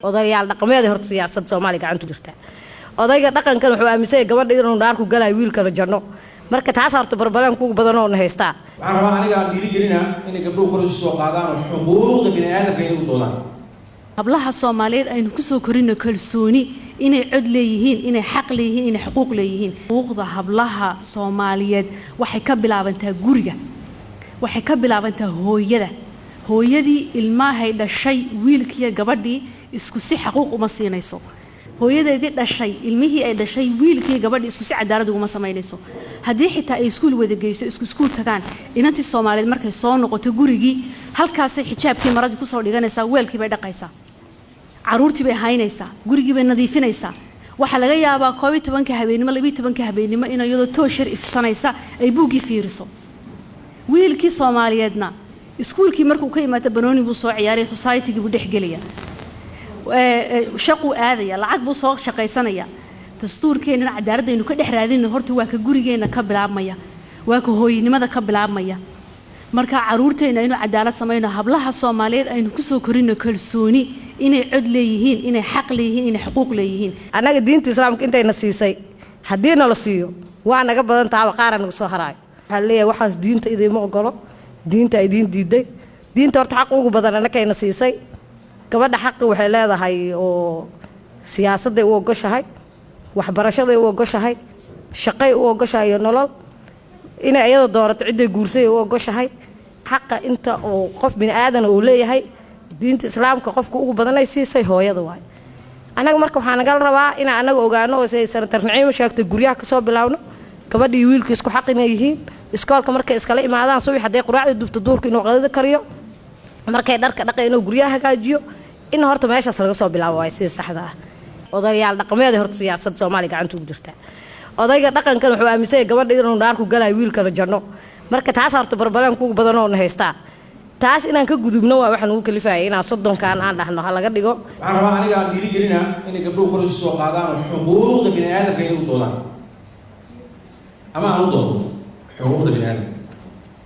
Odayaal dhaqameed horta siyaasadda Soomaaliya gacanta ku jirta. Odayga dhaqankan wuxuu aaminsan yahay gabadha inuu dhaarku galayo, wiilkana janno. Marka taas horta barbaleen kugu badan oo na haystaa. Waxaan rabaa aniga aan dhiirigelinaa inay gabdhuhu kor isu soo qaadaan oo xuquuqda bini aadamka inay u doodaan. Hablaha Soomaaliyeed aynu kusoo korino kalsooni inay cod leeyihiin, inay xaq leeyihiin, inay xuquuq leeyihiin. Xuquuqda hablaha Soomaaliyeed waxay ka bilaabantaa guriga, waxay ka bilaabantaa hooyada. Hooyadii ilmahay dhashay, wiilkiiyo gabadhii isku si xaquuq uma siinayso. Hooyadeedii dhashay ilmihii ay dhashay, wiilkiiyo gabadhii isku si cadaalad uguma samaynayso. Haddii xitaa ay iskuul wada geyso, isku iskuul tagaan, inantii Soomaaliyeed markay soo noqoto gurigii, halkaasay xijaabkii maradii kusoo dhiganaysaa, weelkii bay dhaqaysaa, caruurtii bay haynaysaa, gurigii bay nadiifinaysaa. Waxaa laga yaabaa 11-ka habeennimo, 12-ka habeennimo in iyadoo tooshar ifsanaysa ay buuggii fiiriso. Wiilkii Soomaaliyeedna iskuulkii markuu ka yimaado, banooni buu soo ciyaaraya, society-gii buu dhexgelaya, shaquu aadaya, lacag buu soo shaqaysanaya. Dastuurkeennana cadaaladaynu ka dhex raadinno horta waa ka gurigeenna ka bilaabmaya, waa ka hooyinimada ka bilaabmaya. Marka caruurteenna aynu cadaalad samayno. Hablaha Soomaaliyeed aynu kusoo korino kalsooni inay cod leeyihiin, inay xaq leeyihiin, inay xuquuq leeyihiin. Annaga diinta Islaamka intayna siisay haddii nala siiyo, waa naga badan taaba, qaara naga soo haraayo. Waxaa leeyahay waxaas diinta idiima ogolo, diinta idiin diiday. Diinta horta xaq ugu badan annakayna siisay. Gabadha xaqi waxay leedahay oo siyaasadday u ogoshahay, waxbarashaday u ogoshahay, shaqay u ogoshahay iyo nolol inay iyada doorato cidday guursay u ogoshahay. Xaqa inta uu qof bini aadana uu leeyahay, diinta Islaamka qofka ugu badanay siisay hooyada waay. Annaga marka waxaa nagala rabaa inaan annaga ogaano oo say Senator Naciimo sheegtay, guryaha kasoo bilaawno gabadhii wiilka isku xaq inay yihiin. Iskoolka markay iskala imaadaan subax, hadday quraacda dubto, duurka inuu qadada kariyo, markay dharka dhaqay inuu guryaha hagaajiyo. In horta meeshaas laga soo bilaabo waay sida saxda ah. Odayaal dhaqameed horta siyaasadda Soomaaliya gacanta ugu jirta. Odayga dhaqankan wuxuu aaminsan yahay gabadha inuu dhaarku galayo, wiilkana janno. Marka taas horta barbaleen kugu badan oo na haystaa. Taas inaan ka gudubno waa waxaan ugu kalifayay inaan 30-kan aan dhahno ha laga dhigo. Waxaan rabaa aniga aan dhiirigelinaa inay gabdhuhu kor isu soo qaadaan oo xuquuqda bini aadamka inay u doodaan, ama aan u doodo xuquuqda bini aadamka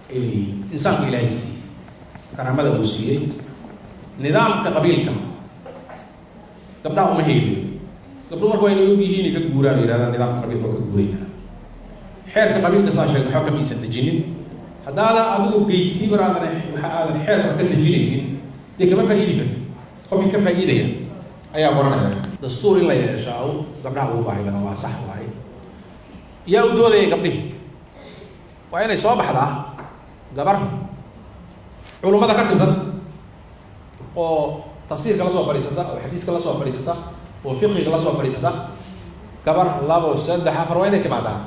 ay leeyihiin, insaanku Ilaahay siiyey, karaamada uu siiyey. Nidaamka qabiilka gabdhaha uma heeliyo. Gabdhuhu marka waa inay og yihiin inay ka guuraan oo yidhahdaan nidaamka qabiilka waa ka guuraynaa. Xeerka qabiilka saa sheeg waxba kama iisan dejinin. Haddaadan adigu gatekeeper aadan, waxa aadan xeerka ka dejinaynin, dee kama faa'iidi kartid. Qofkii ka faa'iidaya ayaa qoranaya. Dastuur in la yeeshaa gabdhaha ugu baahi badan waa sax waaye. Yaa u doodaya gabdhihii? Waa inay soo baxdaa gabar culummada ka tirsan oo tafsiirka la soo fadhiisata, oo xadiiska la soo fadhiisata, oo fiqiga la soo fadhiisata. Gabar, labo, saddex, afar waa inay timaadaa.